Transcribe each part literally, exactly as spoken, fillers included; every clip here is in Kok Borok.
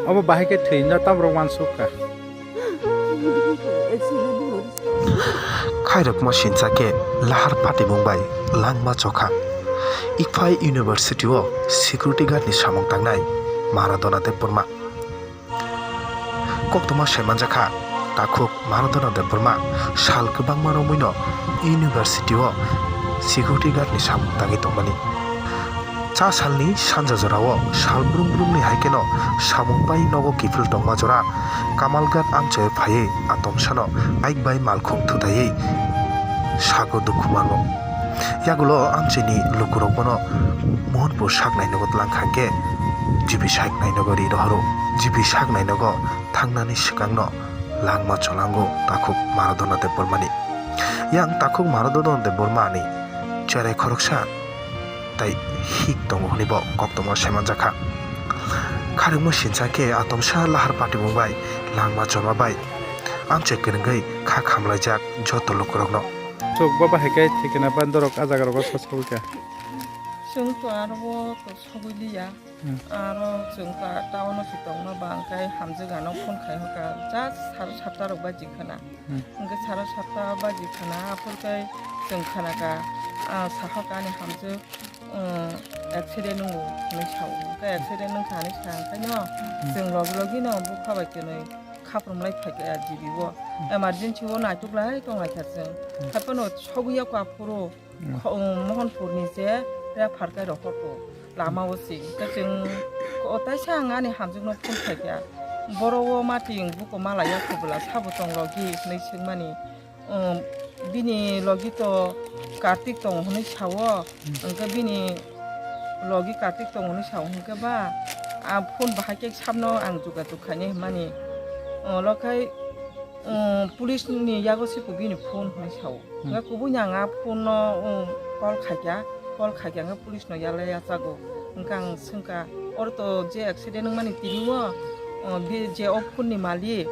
Obo bahai khe thwi no tamrok uansuk kha. Khairokma sincha khe lahar patimung bai langma chokha. Iphai University o security guard ni samung tangnai Maradona Debbarma. Koktwma saimanjakha, takhuk Maradona Debbarma sal kwbangma romwino university o security guard ni samung tangwi tongmani. Cha salni sanja jorao sal brum brumni hai kheno samung pai nogo kiphil tongma jora Kamalghat amchoi phaiwi atomsano aik bai malkhung thutaiwi sago dukhu mano. Yagulo amchaini lukurok bono Mohanpur sak nainogo tlang kha khe G B sak nainogo ri rohoro. G B sak nainogo thangnani swkangno langma cholango takhuk Maradona Debbarmani. Yang takhuk Maradona Debbarmani cherai khoroksa tai hik tongo hwnwi bo koktwma saimanjakha. Kharokma sincha khe atomsa lahar patimung bai langma choma bai amchoi kwrwngwi kha khamlaijak joto lukurokno. Chwk bo bahai khe thikna bandorok a jaga rogo sosogwi kha. Chwng to aro bo to sogwi liya. Hmm. Aro chwng ta town o si tongma ba hwnkhe hamjwk ano phone khai hoka just saro satta rok baji khwna. Hmm. Hwnkhe saro satta baji khwna aphur khe chwng khwna ka, ah, sahoka ani hamjwk, um, accident wngo hinwi sao. Hwnkhe accident wngkha hinwi sa hwnkhe no Hmm. chwng logi logi no bupha bai kwnwi khaprum lai phaikha G B o. Hmm. Emergency o naituk lai tong lai kha chwng. Hmm. Haiphano sogwi ya kho aphuru. Hmm. Kho-, um, Mohanpur ni je refer khe rohor ko lama o si. Hwnkhe chwng ko-, taisa ang ani hamjwk no phone khai kha. Boro o mati buko mala ya kho bwla sabo tong logi hinwi swngmani. Um, bini logi to Kartik tongo hinwi sao. Hmm. Hwnkhe bini logi Kartik tongo hinwi sao hwnkhe ba, a phone bahai khe sabno ang jogajog khainai hwnmani. Olo khai, um, police ni yago se kubui ni phone hinwi sao. Hmm. Hwnkhe kubui ni ang a phone no, um, call khaikha, call khaikha hwnkhe police no yalai yachago. Hwnkhe ang swngkha, oro to je accident wngmani tini o, uh, be je o phone ni malik,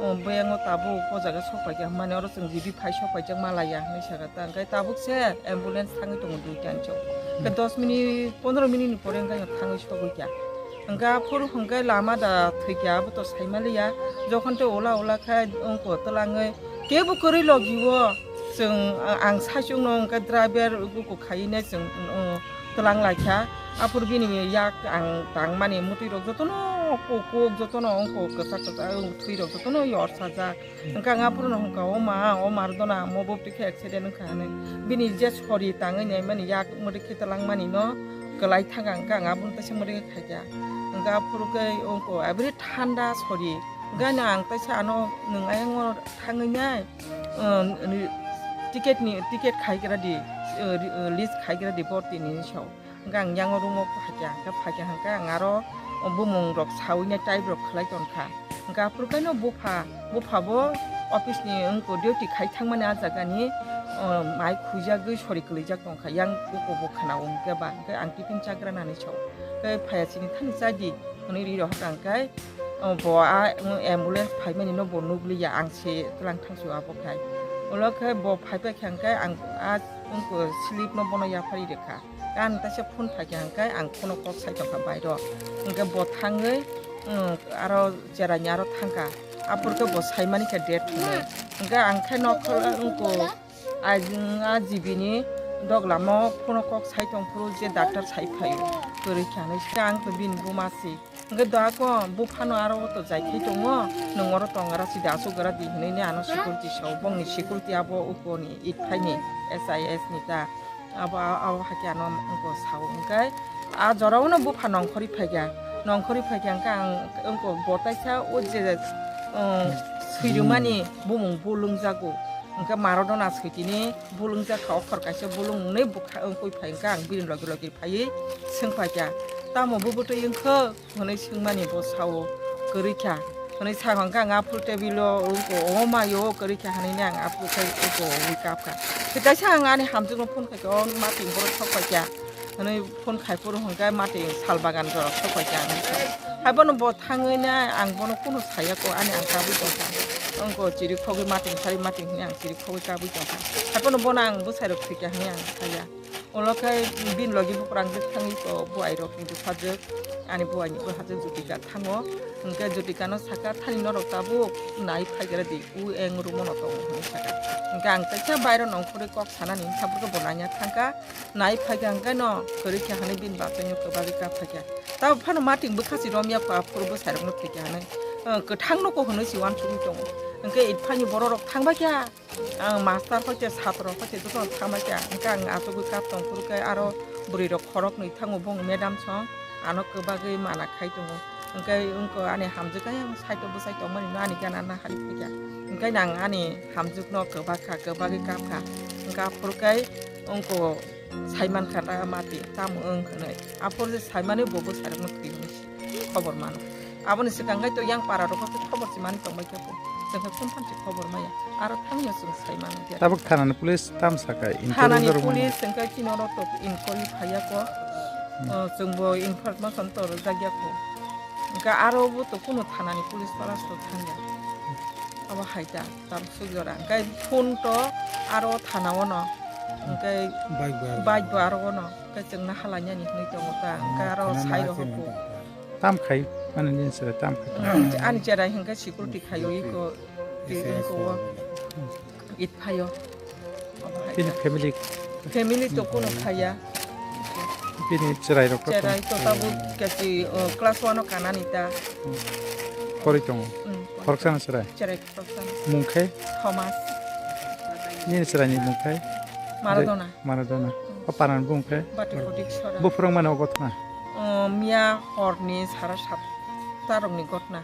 uh, bo yango tabuk o jaga sok paikha hwnmani oro chwng G B phai sok paijak malaya hinwi sakha ta. Hwnkhe tabuk se ambulance thangwi tongo duita hinwi sao. Hwnkhe Hmm. dos minute, pondro minute ni pore hwnkhe thangwi sogwi kha. Hwnkhe aphuru hwnkhe lama da thwikha, abo to saimaliya. Jokhon tei ola ola khe wngkha twlangwi kebo kwrwi logi o. Chwng, a-, ang saichung no hwnkhe driver buko khaiwi nai chwng, o, twlang lai kha. Aphuru bini yak ang tangmani mwtwi rok jotono kuk kuk, jotono wngkha kwchak kwchak, wng thwi rok jotono yorsajak. Hwnkhe ang aphuru no hwnkha, "O ma, o Maradona, omo bo twi khe accident wngkha," hinwi. Bini je sori tangwi naimani yak mwdwk khe twlangmani no kwlai thangkha, hwnkhe ang abono teisa mwdwk khe khaikha. Hwnkhe aphuru khe wngkha, abri thanda sori. Hwnkhe ano ang teisa ano nwng ayang o thangwi nai, um, ticket ni, ticket khaigra di, uh, ri-, uh, list khaigra di bortini hinwi sao. Hwnkhe ang yango room o phaikha, hwnkhe phaikha hwnkhe ang aro bumung rok sawi nai type rok khlai tongkha. Hwnkhe aphuru khe no bupha, bupha bo office ni wngkha duty khai thangmani ah jaga ni, o, mai khuijagwi sori kwlaijak tongkha yang buko bo khna o hwnkhe ba, hwnkhe ang tiffin chagra nani sao. Hwnkhe phaiya chini thani chadi hwnwi ri rohor kha hwnkhe, o, bo a, o, ambulance phaimani no bo nukliya ang se twlang thangsu abo khai. Ulo khe bo phaipai kha hwnkhe ang a wngkha slip no bono yaphari rwkha. Ang teisa phone phaikha hwnkhe ang phone o kok sai tongkha bairo. Hwnkhe bo thangwi, um, aro cherai ni aro thangkha. Aphuru khe bo saimani khe date hinwi. Hwnkhe ang khe nokha wngkha a, a G B ni doglamo phone o kok sai tongphuru je doctor sai phaio. Kwrwi kha hinwi khe ang to bini buma se. Hwnkhe dohako buphano aro o to jaikhai tongo, nwng oro tong gra sidi aswk gra di hinwi ano security sao, bongni security abo ukoni it phaini S I S ni ta, abo, abo hakhe ano wngkha sao. Hwnkhe a jorao no bupha nongkhorwi phaikha, nongkhorwi phaikha hwnkhe ang wngkha bo taisa o je, um, swirwmani bumung bulwng jago, hwnkhe Maradona switini bulwng jakha, okhor kaisa bulwng wngnai bwkha wngwi phai hwnkhe ang bini logi logi phaiwi swngphaikha, "Tamo bubutwi wngkha?" hwnwi swngmani bo sao, "Kwrwi kha," hwnwi sakha hwnkhe ang aphuru table o wngkha, "O mayo, kwrwi kha," hwnwi ang aphuru khe wngkha wngwi kapkha. Khe kaisa ang ani hamjwkno phone khaikha, "O mating borok sok paikha," hwnwi phone khai phuru hwnkhe mating sal bagan jorok sok paikha hwnwi sao. Hai bono bo thangwi nai ang bono kunu saya kho, ani ang kabui tongkha. Wngko chiri khogwi mating sari mating hinwi ang chiri khogwi kabwi tongkha. Haiphano bono ang bwsairok thwikha hinwi ang saya. Ulo khe bini logi buphrangjwk thangwi ko buairokni bupharjwk, ani buaini bupharjwk Jutika thango. Hwnkhe Jutikano saka, "Thani norok tabuk nai phaikhe di, u eng rumono tongo," hinwi saka. Hwnkhe ang kaisa bairo nongkhorwi kok sanani wngkha, bo nanya thangkha. Nai phaikha hwnkhe no kwrwi kha hwnwi bini bachaino kwbagwi kap phaikha. Tamo phano mating bwkha si romya kho, aphuru bwsairokno thwikha hwnwi, eh, kwthang nuko hwnwi si uansugwi tongo. Hwnkhe itphani bororok thangbaikha, ang master hoite satro hoite jotono thangbaikha. Hwnkhe ang achugwi kap tongphuru khe aro bwrwirok khoroknwi thango, bong madam song ano kwbagwi mana khai tongo. Hwnkhe wngkha ani hamjwk ayang side o bwsai tongmani no ani gana nahari phaikha. Hwnkhe ang ani hamjwkno kwbakha, kwbagwi kapkha. Hwnkhe aphuru khe wngkha saimankha ta mati tamo wng hwnwi. Aphuru je saimani bo bwsarokno thwi hwnwi khobor mano. Aboni swkang khe to yang para rok khe khobor se mani tongbai khe bo. Chwng khe phone phan se khobor maya. Aro thangya chwng saimano khe. Tabuk thanani police tam saka, inquiry Thanani rok mano. Police hwnkhe chini oro to inquiry phaiya ko. Hmm. O, chwngbo information to rwjakya ko. Hwnkhe aro bo to kuno thanani police para to thangya. Abo hai ta, tam sujora. Hwnkhe phone to aro thana ono. Hwnkhe bike bo aro bike bo aro ono. Hwnkhe chwngno halainani hwnwi tongo ta. Hwnkhe aro thana sai na rohor chini ko. Tam khai, mane nini chwrai tam khai. Ani cherai hwnkhe security khai o iko, iko o. It phaio. Bini family. Family to kuno phaiya. Bini chwrai rok to. Chwrai to tabuk kesi, uh, class one o kanani ta. Poroi tongo. Mm. Khoroksa no chwrai. Chwrai khoroksa no. Mung khe? Thomas. Nini chwrai ni mung khe? Maradona. Maradona. Mm. O paran bung khe? Bati Kodik Sora. Buphurung mane o gotna? Uh, miya horni sara satta rokni gotna.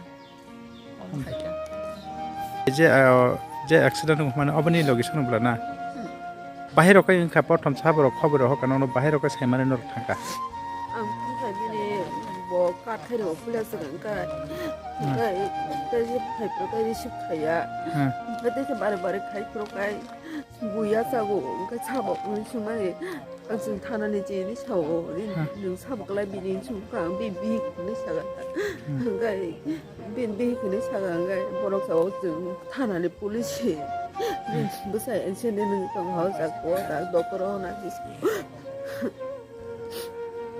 Je, ah, je accident wngmani oboni logi sono bwla na? Hmm. Bahai rok khe wngkha, prothom sa borok khobor rok hoka nono bahai rok khe saimani norok thangkha. Ang thangkha bini bo kathai rok puila swkang kha. Hmm. Hwnkhe tei je phai phuru khe receive khaiya. Hmm. Hwnkhe tei khe bare bare khai phuru khe. Buya chago, hwnkhe sabo hwnwi swngmani, ang chwng thanani chini sao, ri-, hmm, nwng sabo kwlai bini hinwi swngkha, ang bini bihik hwnwi saka. Hmm. Hwnkhe bini bihik hwnwi saka, hwnkhe borok sao chwng thanani police se. Bini bwsa accident wngwi tongo, hao jak o jak doctor o nai.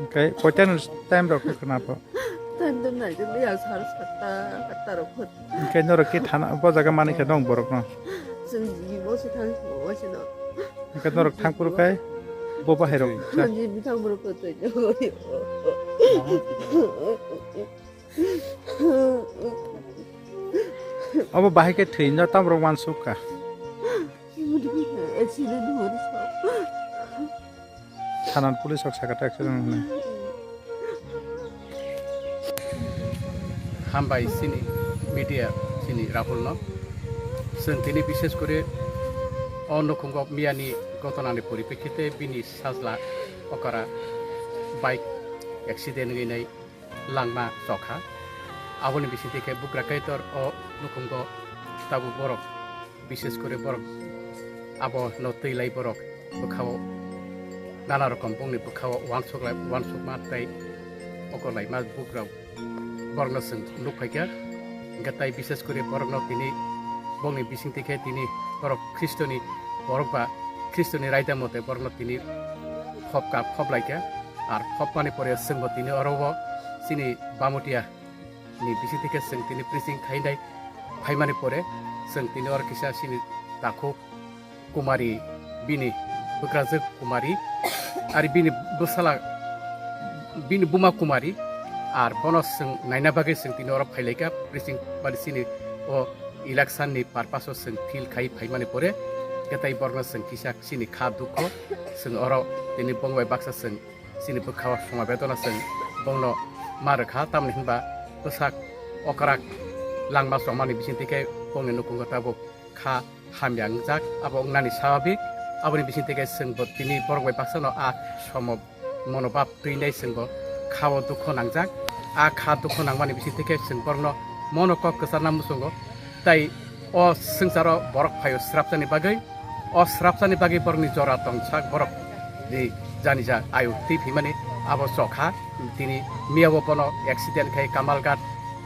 Hwnkhe koita ni time rok khe khna pho? Time to nai khe liya sar satta, satta rok khe. Hwnkhe norok khe thana, bo jaga manwi khe nong borok no? Chwng jigi bo se thang, bo se no. Hwnkhe norok thang phuru khe bo bahai rok. Jigi thang phuru khe twi. Obo bahai khe thwi no tam rok uansuk kha. Accident hwnwi sa. Thanan police rok saka ta accident hwnwi. Hambai chini media chini Rahul no. Chwng tini bishes kore o nukhungo miyani gotonani poripekkite bini sajla okara bike accident wngwi nai langma chokha. Aboni bisingtwi khe bugra kaitor o nukhungo tabuk borok, bishes kore borok abo no twi lai borok bwkhao nana rokom bongni bwkhao uansuk lai, uansukma tei oko laima bugrao borokno chwng nuk phaikha. Hwnkhe tai bishes kore borokno tini bongni bisingtwi khe tini borok Khristoni borok ba Khristoni raida mote borokno tini khopka khoplaikha. Ar khopmani pore chwngbo tini oro o chini Bamotia ni bisingtwi khe chwng tini preaching khainai phaimani pore chwng tini oro kisa chini takhuk Kumari bini bwkrajwk Kumari ari bini bwsala bini buma Kumari ar bono chwng naina bagwi chwng tini oro phailaikha preaching mani chini o election ni purpose o chwng field khai phaimani pore ketai borokno chwng kisa chini kha dukho chwng oro tini bongbai baksa chwng chini bwkha o songma bedona chwng bongno ma rwkha, tamni hwnba bwsak okrak langma chongmani bisingtwi khe bongni nukhungo tabuk kha hamya wngjak, abo wngnani swababik. Aboni bisingtwi khe chwngbo tini borok bai baksano a somo monobhab twinai chwngbo kha-o dukho nangjak. A kha dukho nangmani bisingtwi khe chwng borokno mono kok kwcharna muchungo. Tai o swngcharo borok phaio srapchani bagwi, o srapchani bagwi borokni jora tongsak borok ni janija ayo twi phimani abo chokha. Tini miyabo bono accident khai Kamalghat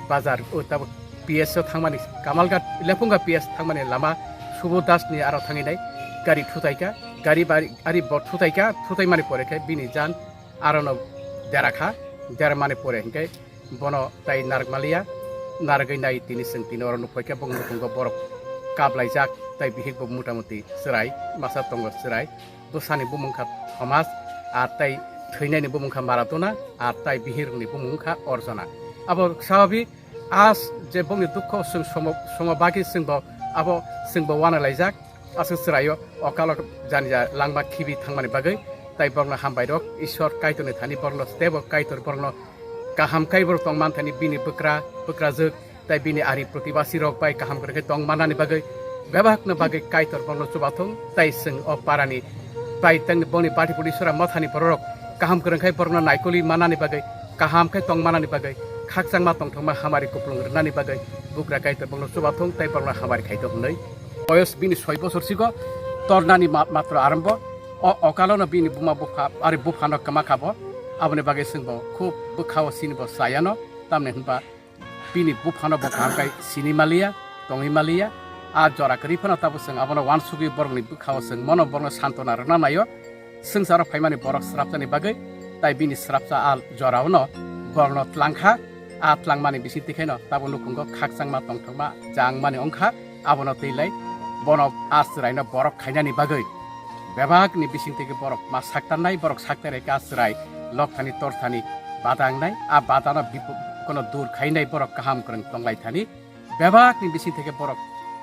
bazar o tabuk P S o thangmani, Kamalghat Lephunga P S thangmani lama Subodh Das ni aro thangwi nai gari thutai kha, gari bari, ari bo thutai kha, thutai mani pore khe bini jan aro no dera kha, dera mani pore hinkhe bono tai narwk maliya, narwgwi nai tini chwng tini oro nukphai khe bong nukhungo borok kaplaijak tai bihik bo mota moti chwrai, masa tongo chwrai. Bwsani bumung kha Thomas, ar tai thwinaini bumung kha Maradona, ar tai bihirni bumung kha Orjona. Abo swababik as je bongni dukho chwng somo, somo bagwi chwngbo abo chwngbo uanalaijak, aswk chwraio okalo janija langma khibi thangmani bagwi, tai borokno hambai rok Ishwar Kaitorni thani borokno stebo Kaitor borokno kaham kaiborok tong man thani bini bwkra, bwkrajwk, tai bini ari protibasi rok bai kaham kwrwngkhe tong manani bagwi bebakno bagwi Kaitor borokno chubathung, tai chwng o parani bai tang boni bati pudi sora mothani bororok kaham kwrwngkhai borokno naikoli manani bagwi, kaham khe tong manani bagwi, khakchangma tongthokma hamari kuplung rwnani bagwi bugra Kaitor borokno chubathung tai borokno hamari khaithok hwnwi. Boyos bini soi bosor sigo tornani ma-, matro arombo, o okalono bini buma bupha, ari buphano kwma khabo, aboni bagwi chwngbo khub bwkhao sinibo chayano, tamni hwnba bini buphano bo kaham khe sini maliya, tongwi maliya. A jora kwrwi phano tabuk chwng abono uansugwi borokni bwkhao chwng mono borokno santona rwna naio. Swngcharo phaimani borok srapjani bagwi, tai bini srapsa a jorao no borokno tlangkha. A tlangmani bisingtwi khaino tabuk nukhungo khakchangma tongthokma changmani wngkha, abono twi lai bono a chwraino borok khainani bagwi. Bebakni bisingtwi khe borok ma saktarnai, borok saktarai khe a chwrai lokthani torthani bada wngnai, a badano bipo-, kono dur khainai borok kaham kwrwng tonglaithani. Bebakni bisingtwi khe borok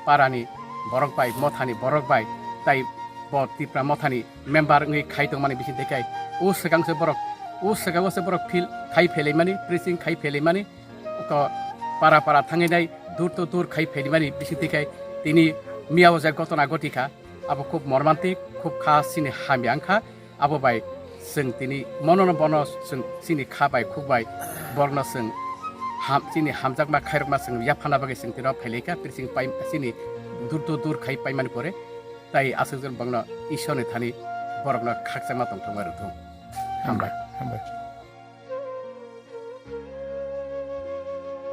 parani borok bai, mothani borok bai, tai bo Tipra mothani member wngwi khai tongmani bisingtwi khe o swkangse borok, o swkango se borok field khai phelaimani, preaching khai phelaimani, to para para thangwi nai, dur to dur khai phelaimani bisingtwi khe tini miyao je gotona goti kha. Abo khub mormantik, khub kha chini hamya wngkha. Abo bai chwng tini mono no bono chwng chini kha bai khuk bai borokno chwng ham, chini hamjakma khairokma chwng yaphana bagwi chwng tino phailaikha, tei chwng pai, chini dur dur dur khai paimani pore tai aswk borokno Ishwarni thani borokno khakchangma tongthokma rwthung. Hambai. Hambai.